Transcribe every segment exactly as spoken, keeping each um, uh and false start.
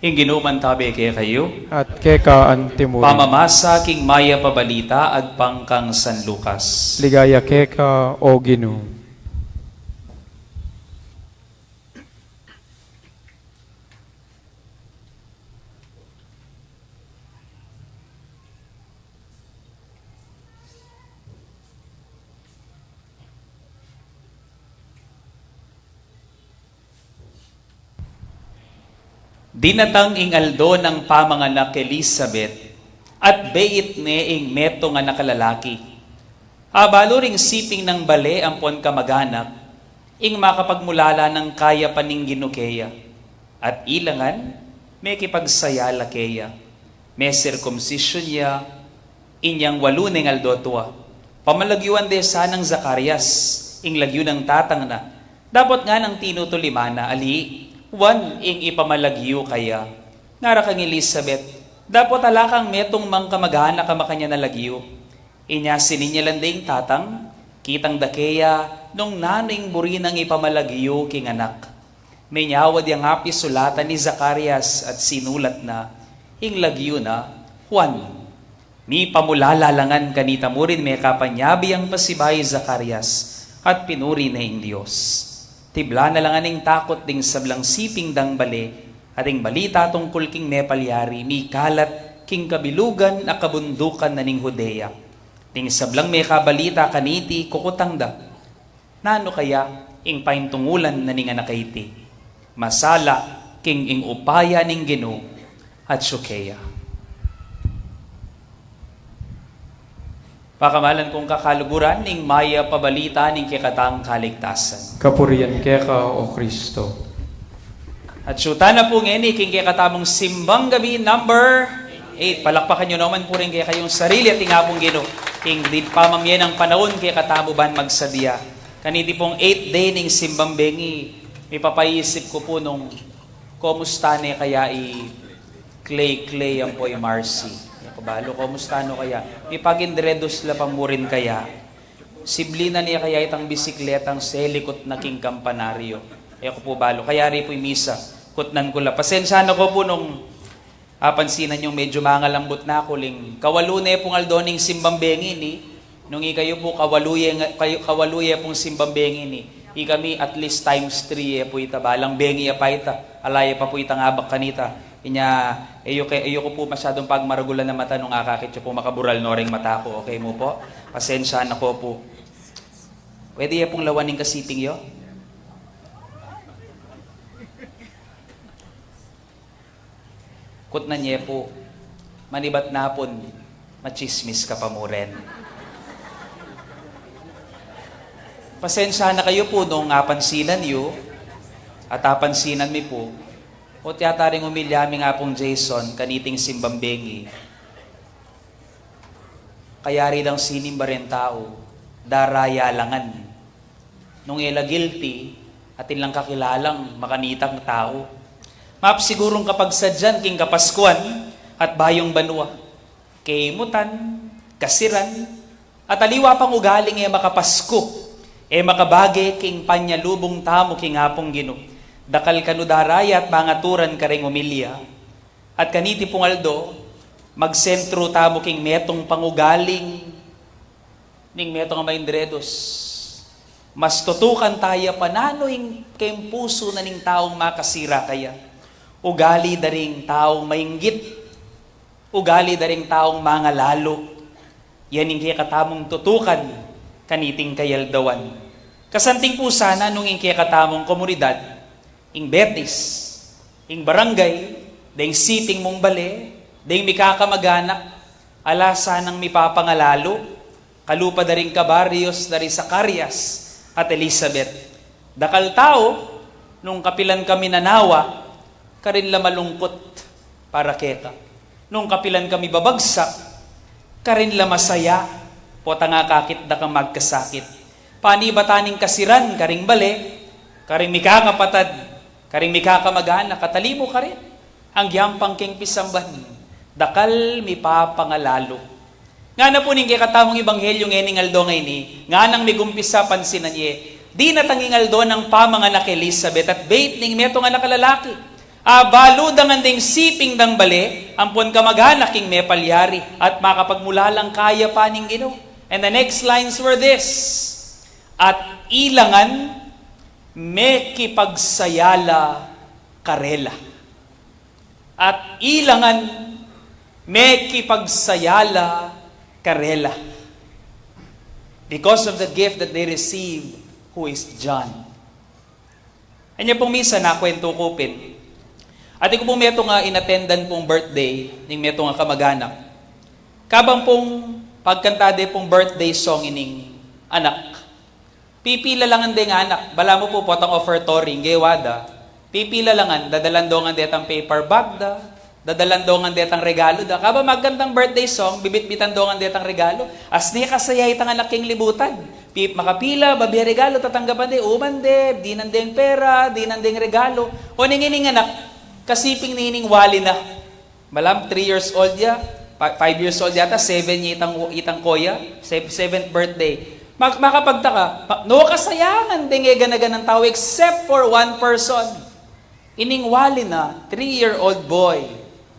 Ing Ginu mantabe kekayu. At keka antimurin. Pamamasa king Mayap a Balita agpang kang San Lucas. Ligaya keka, O Ginu. Dinatang ing aldo nang pamanganak Elizabeth, at beit ne ing metung a anak a lalaki. Abalu ring siping nang bale ampon kamaganak, ing makapagmulala nang kayapan ning Ginu keya, at ila ngan mekipagsaya la keya. Mesirkumsisyun ya inyang walu neng aldo tua. Pamalagyuan de sa nang Zacarias ing lagyu nang tatang na, dapot nganang tinutuliman na, ali, Juan ing ipamalagyu kaya. Ngara kang Elizabeth, dapot ala kang metung mang kamaganak a makanyan a lagyu. Inya sininyalan de ing tatang, kitang da keya nung nanu ing buri nang ipamalagyu king anak. Menyawad yang apisulatan ni Zacarias at sinulat na, ing lagyu na, Juan. Mipamulala la ngan kanita mu rin mekapanyabi yang pasibayu i Zacarias, at pinuri ne ing Dios. Tibla na la ngan ing takut ding sablang siping dang bale, at ing balita tungkul king mepalyari mikalat king kabilugan a kabundukan na ning Judea. Ding sablang mekabalita kaniti kukutang da, Nanu kaya ing paintungulan na ning anak a iti? Masala king ing upaya ning Ginu atyu keya. Pakamalan kung kakaluguran, ing Mayap a Balita ning kekatang kaligtasan. Kapurian keka, O Kristo. Atyu tana pu ngeni king kekatamung simbang gabi number eight. Palakpakan yu naman pu rin kekayung sarili at ing Apung Ginu king ding pamamye nang panaun kekatamu ban magsadya. Kaniti pung eighth day ning simbang bengi, mipapaisip ku pu nung komusta ne kaya i Clay Clay ampo i Marcy. E ku balu, komusta no kaya? Mipagindredus la pa mu rin kaya? Sibli na ne kaya itang bisikletang selikut na king kampanaryo? E ku pu balu. Kaya ri pu i misa, kutnan ku la. Pasensya na ko pu nung apansinan yung medyo mangalambut na ku ling kawalu ne pung aldo ning simbang bengi ini. Nung ikayu pu kawalu ye nga-, kayu, kawalu ye pung simbang bengi ini. Ikami at least times three ye pu ita, balang bengi ya pa ita. Ala ye pa pu itang abak kanita. Inya, e yu ke, e yu ku pu masyadung pagmaragulan a mata nung akakit yu pu makabural no ring mata ku, okay mu pu? Pasensya na ko pu. Pwede ye pung lawan ing kasiping yu? Kutnan ye pu, manibat na pun matsismis ka pa mu rin. Pasensya na kayu pu nung apansinan yu, at apansinan mi pu, o tiyata ring umilya mi nga pung Jason, kaniting simbang bengi. Kayari dang sinimba reng tau, daraya la ngan. Nung e la guilty, atin lang kakilalang makanitang tau. Mapsigurung kapagsadyan king Kapaskuan at bayung banua. Kaimutan, kasiran, at aliwa pang ugaling e makapasku, e makabage king panyalubung tamu king Apung Ginu. Dakal kanu daraya at mangaturan karing umilya. At kaniti pung aldo, magsentru tamu king metung pang ugaling ning metung a maindredus. Mas tutukan taya pa nanu ing keng pusu na ning taung makasira kaya. Ugali da ring taung mainggit. Ugali da ring taung mangalalu. Yan ing kekatamung tutukan kaniting kayaldawan. Kasanting pu sana nung ing kekatamung komunidad, ing betis, ing barangay, deng siping mung bale, deng mikakamaganak, ala sanang mipapangalalu, kalupa da ring kabaryus da ri Zacarias at Elizabeth. Dakal tau, nung kapilan kami nanawa, karin la malungkut para keka. Nung kapilan kami babagsak, karin la masaya, potang akakit da kang magkasakit. Panibatan ning kasiran karing bale, karing mikakapatad, karing mikakamaganak, katalimu karin. Anggyang pang keng pisamban, dakal mipapangalalu. Ngana pu ning kekatamung ebanghelyu ngening aldo ngeni, nganang migumpisa pansinan ye, dinatang ing aldo nang pamanganak Elizabeth at beit ning metung a anak a lalaki. Abalu da ngan deng siping dang bale ampon kamag-anak king mepalyari, at makapagmulalang kayapan ning Ginu. And the next lines were this, at ila ngan mekipagsaya la karela. At ila ngan mekipagsaya la karela because of the gift that they received, who is John. Anya pung misa, nakwentu ku pin. Atin ku pung metung a inattendan pung birthday ning metung a kamag-anak. Kabang pung pagkanta de pung birthday song ining anak, pipila la ngan deng anak. Balamu pu potang offertory ing gewa da. Pipila la ngan, dadalan do ngan detang paper bag da, dadalan do ngan detang regalo da. Kabang magkantang birthday song, bibitbitan do ngan detang regalo. As ne kasaya itang anak king libutan. Pi-, makapila, babie regalo tatanggapan de, uman de, dinan deng pera, dinan deng regalo. O ning ining anak, kasiping ne ining wali na. Malam, three years old ya, pa-, five years old yata, seven ya itang, itang koya, se-, seventh birthday. Mag-, makapagtaka, ma-, no kasaya ngan deng e gana-ganang tau except for one person. Ining wali na, three-year-old boy.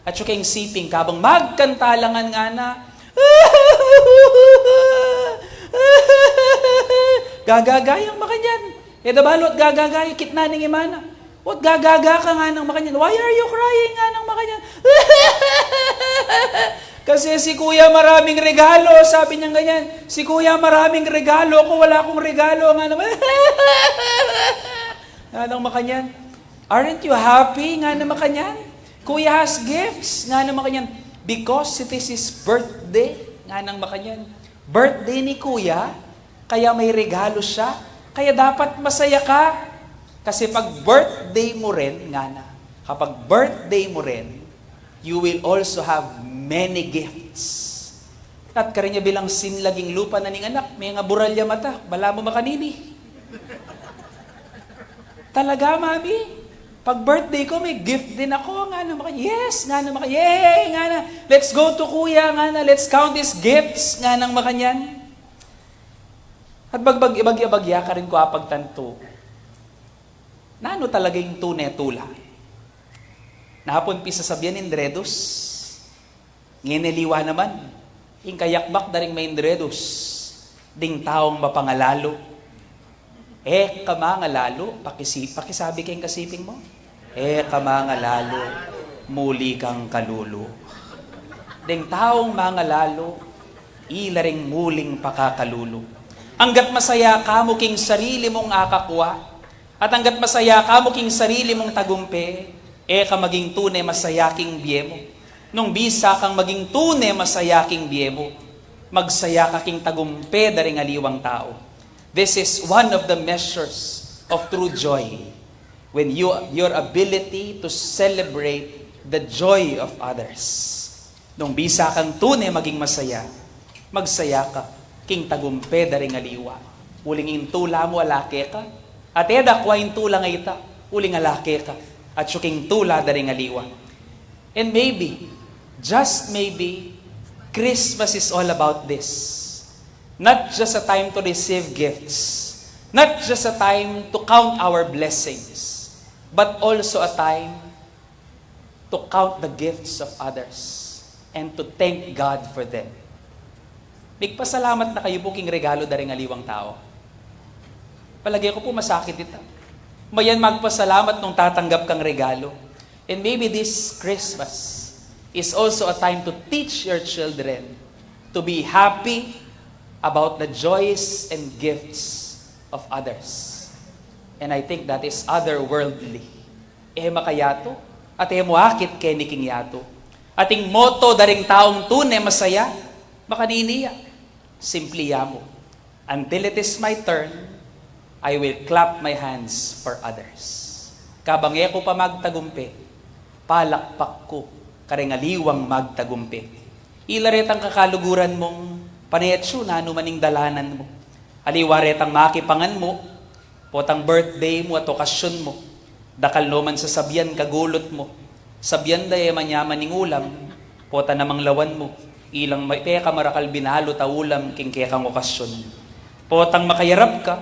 At saka ing siping, kabang magkanta la ngan ngana, gagaga yang makanyan. E da balu at gagaga ya, kitnan ning ima na. Ot gagaga ka, nganang makanyan. Why are you crying? Nganang makanyan. Kasi si Kuya maraming regalo, sabi niyang ganyan. Si Kuya maraming regalo, ako wala akong regalo, nganang, nganang makanyan. Aren't you happy? Nganang makanyan. Kuya has gifts, nganang makanyan. Because it is his birthday, nganang makanyan. Birthday ni Kuya, kaya may regalo siya, kaya dapat masaya ka. Kasi pag birthday mo rin, ngana, kapag birthday mo rin, you will also have many gifts. At karin ya bilang sinlaging lupa na ning anak, mengabural ya mata, balamu makanini. Talaga, Mami? Pag birthday ko, may gift din ako, nganang makanyan. Yes, nganang makanyan. Yay, ngana. Let's go to Kuya, ngana. Let's count his gifts, nganang makanyan. At bagbag, ibagya-bagya karin ku apagtantu, nanu talaga ing tune tula? Napun pisasabian ing Dredus. Ngeni aliwa naman, ing kayakbak da ring maindredus, ding taung mapangalalu. E ka mangalalu, pakisi-, pakisabi keng kasiping mu. E ka mangalalu, muli kang kalulu. Ding taung mangalalu, ila ring muling pakakalulu. Anggat masaya ka mu king sarili mung akakua, at anggat masaya ka mu king sarili mung tagumpe, e ka maging tune masaya king bie mu. Nung bisa kang maging tune masaya king bie mu, magsaya ka king tagumpe da ring aliwang tau. This is one of the measures of true joy, when you, your ability to celebrate the joy of others. Nung bisa kang tune maging masaya, magsaya ka king tagumpe da ring aliwa. Uling ing tula mu ala keka, at e dakwa ing tula ngeni, uling ala keka, at king tula da ring aliwa. And maybe, just maybe, Christmas is all about this. Not just a time to receive gifts, not just a time to count our blessings, but also a time to count the gifts of others and to thank God for them. Migpasalamat na kayu pu king regalo da ring aliwang tau. Palage ku pu masakit ita. Mayan magpasalamat nung tatanggap kang regalo. And maybe this Christmas is also a time to teach your children to be happy about the joys and gifts of others. And I think that is otherworldly. E makayatu, at e mu akit keni king yatu. At ing motto da ring taung tune masaya, makanini ya. Simpli ya mu. Until it is my turn, I will clap my hands for others. Kabang e ku pa magtagumpe, palakpak ku karing aliwang magtagumpe. Ila retang kakaluguran mung pane atyu nanu man ing dalanan mu. Aliwa retang makipangan mu, potang birthday mu at okasyon mu. Dakal no man sasabian kagulut mu. Sabian da e manyaman ing ulam, pota namang lawan mu. Ilang ma-, pekamarakal binalut a ulam king kekang okasyon. Potang makayarap ka,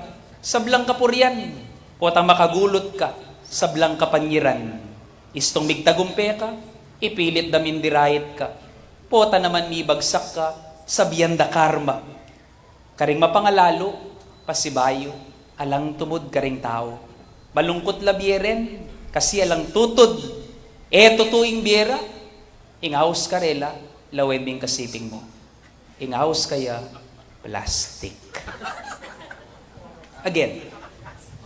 sablang kapurian. Potang makagulut ka, sablang kapanyiran. Istung migtagumpe ka, ipilit da mindirait ka. Pota naman mibagsak ka, sabian da karma. Karing mapangalalu, pasibayu, alang tumud karing tau. Malungkut la bie ren, kasi alang tutud. E tutu ing bie ra, ing aus karela, lawen ming kasiping mu. Ing aus kaya, plastic. Again,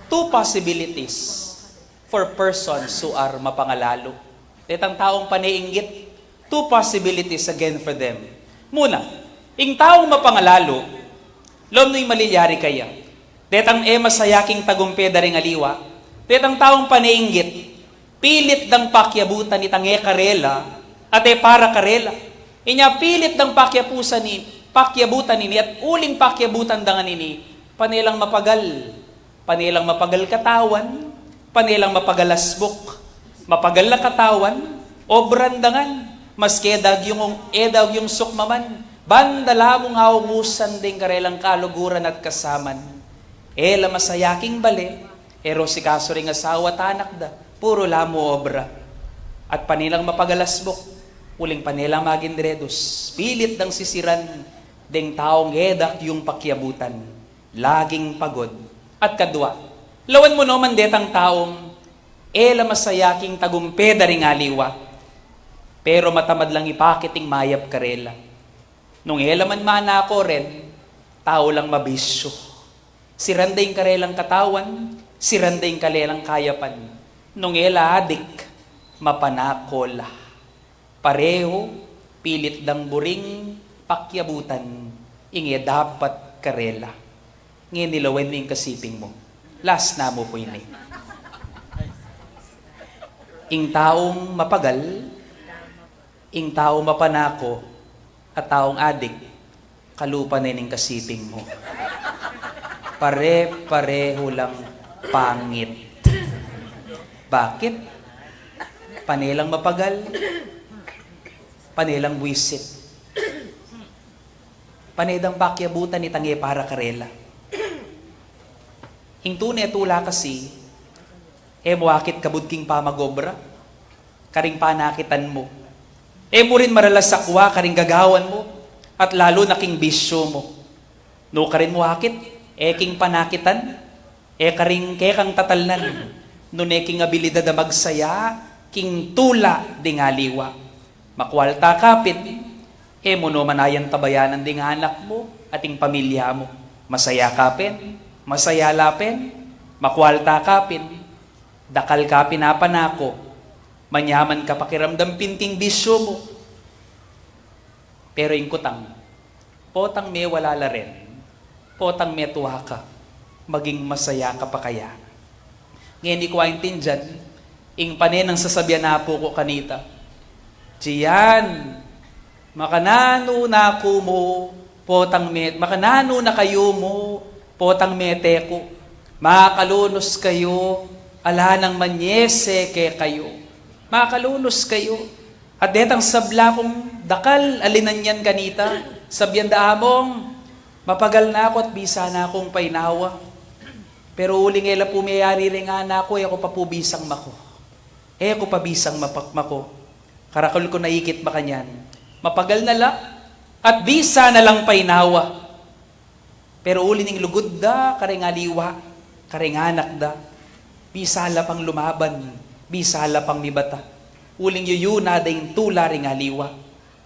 two possibilities for persons who are mapangalalu. Detang taung pane-inggit, two possibilities again for them. Muna, ing taung mapangalalu, lom nu ing malilyari kaya. Detang e masaya king tagumpe da ring aliwa. Detang taung pane-inggit, pilit dang pakiabutan itang e karela, at e para karela. Inya pilit dang pakiapusan i, pakiabutan ini, at uling pakiabutan da ngan ini, pane lang mapagal. Pane lang mapagal katawan, pane lang mapagal asbuk, mapagal a katawan, obran da ngan, maski e da agyung, e da agyung sukmaman, ban da la mung aungusan ding karelang kaluguran at kasaman. E la masaya king bale, e ro sikasu ring asawa at anak da, puru la mu obra. At pane lang mapagal asbuk, uling pane lang maging dredus, pilit dang sisiran deng taung e da agyung pakiabutan. Laging pagod. At kadua, lawan mu no man detang taung e la masaya king tagumpe da ring aliwa, pero matamad lang ipakit ing mayap karela. Nung e la man manako ren, tau lang mabisyu. Siran da ing karelang katawan, siran da ing karelang kayapan. Nung e la adik, mapanako la. Pareho, pilit dang buring pakiabutan ing e dapat karela. Ngeni lawen mu ing kasiping mu. Last na mu pu ini. Ing taung mapagal, ing taung mapanako, at taung adik, kalupa ne ning kasiping mu. Pare-pareho lang pangit. Bakit? Pane lang mapagal, pane lang buisit, pane dang pakiabutan itang e para karela. Ing tune tula kasi, e mu akit kabud king pamag-obra, karing panakitan mu. E mu rin maralasakwa karing gagawan mu, at lalu na king bisyu mu. Nukarin mu akit, e king panakitan, e karing kekang tatalnan, nune king abilidad a magsaya king tula ding aliwa. Makwalta ka pin, e mu no man ayantabayanan ding anak mu at ing pamilya mu. Masaya ka pin, masaya la pin, makwalta ka pin, dakal ka pin apanako, manyaman ka pakiramdam pin king bisyu mu. Pero ing kutang, potang mewala la ren, potang metua ka, maging masaya ka pa kaya? Ngeni ku aintindian ing pane nang sasabian na pu ku kanita. Jian, makananu na ku mu, potang me-, makananu na kayu mu, potang mete ku. Makalunus kayu, ala nang manyese kekayu. Makalunus kayu. At detang sabla kung dakal a linanyan kanita, sabian da, Among, mapagal na ku at bisa na kung painawa. Pero uling e la pu meyari ring anak ku, e ku pa pu bisang mako. E ku pa bisang mapak-, mako. Karakal ku na ikit makanyan. Mapagal na la, at bisa na lang painawa. Pero uli ning lugud da karing aliwa, karing anak da, bisa la pang lumaban, bisa la pang mibata. Uling yuyuna da ing tula ring aliwa,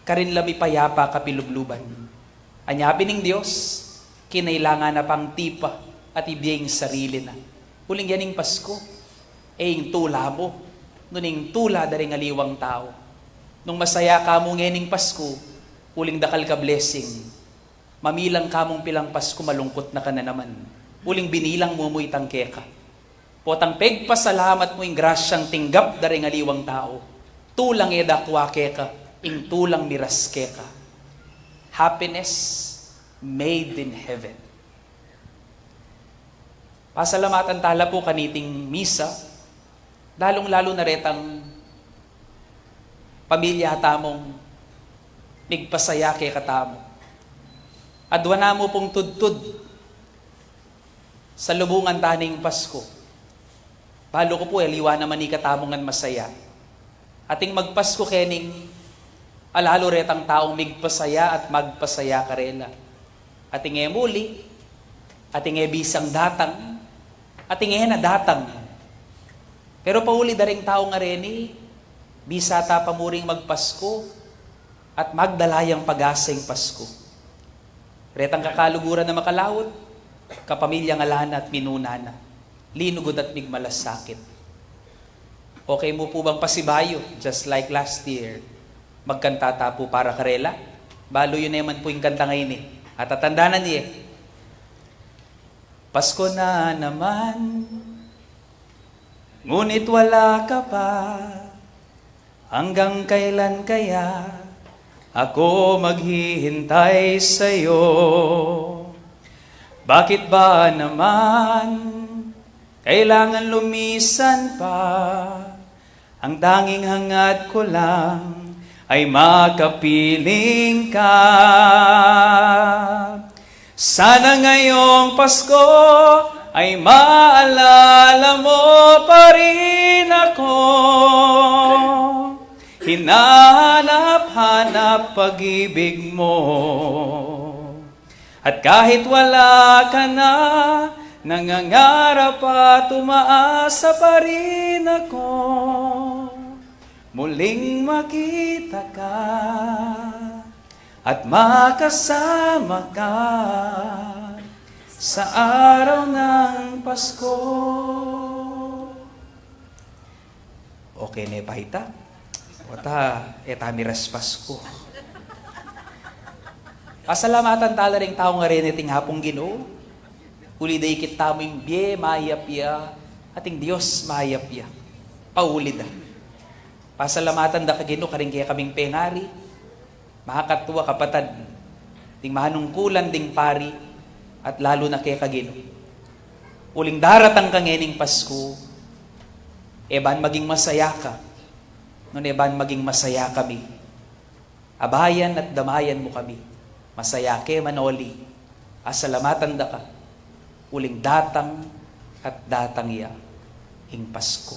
karin la mipayapa kapilubluban. Anya pin ing Dios, kinailangan na pang tipa at ibie ing sarili na. Uling yan ing Pasku, e ing tula mu, nune ing tula da ring aliwang tau. Nung masaya ka mu ngening Pasku, uling dakal ka blessing. Mamilang ka mung pilang Pasku, malungkut na ka na naman. Uling binilang mu mu itang keka. Potang pegpasalamat mu ing grasyang tinggap da ring aliwang tau. Tulang e dakwa keka, ing tulang miras keka. Happiness made in heaven. Pasalamatan ta la pu kaniting misa, lalung-lalu na retang pamilya tamung migpasaya kekatamu. Adwa na mu pung tudtud, salubungan ta ning Pasku. Balu ku pu, aliwa naman ikatamu ngan masaya. Ating magpasko kening alalu retang taung migpasaya at magpasaya karela. Ating e muli, ating e bisang datang, ating e na datang. Pero pauli da reng tau ngareni, bisa ta pa muring magpasko at magdala yang pag-asang Pasko. Retang kakaluguran a makalaut, kapamilya ngana at minuna na, linugud at migmalasakit. Okay mu pu bang pasibayu, just like last year, magkanta ta pu para karela? Balu yu ne man pu ing kantang ini. At tatandanan ye, Pasko na naman, ngunit wala ka pa. Hanggang kailan kaya ako maghihintay sa'yo? Bakit ba naman kailangan lumisan pa? Ang tanging hangad ko lang ay makapiling ka. Sana ngayong Pasko ay maalala mo pa rin ako. Hinahanap-hanap pag-ibig mo. At kahit wala ka na, nangangarap at umaasa pa rin ako. Muling makita ka at makasama ka sa araw ng Pasko. Okay ne pa ita? Wata, e ta miras Pasko. Pasalamatan tala ring tau ngareni ating Apung Ginu, uli da ikit tamu ing bie mayap ya, ating Dios mayap ya. Pauli da. Pasalamatan da ka Ginu, karing kekaming pengari, makakatua, kapatad, ding manungkulan ding pari, at lalu na keka Ginu. Uling daratang ka ngening Pasko, e ban maging masaya ka, nune ban maging masaya kami. Abayan at damayan mu kami. Masaya ke man uli. Pasalamatan da ka. Uling datang at datang ya ing Pasko.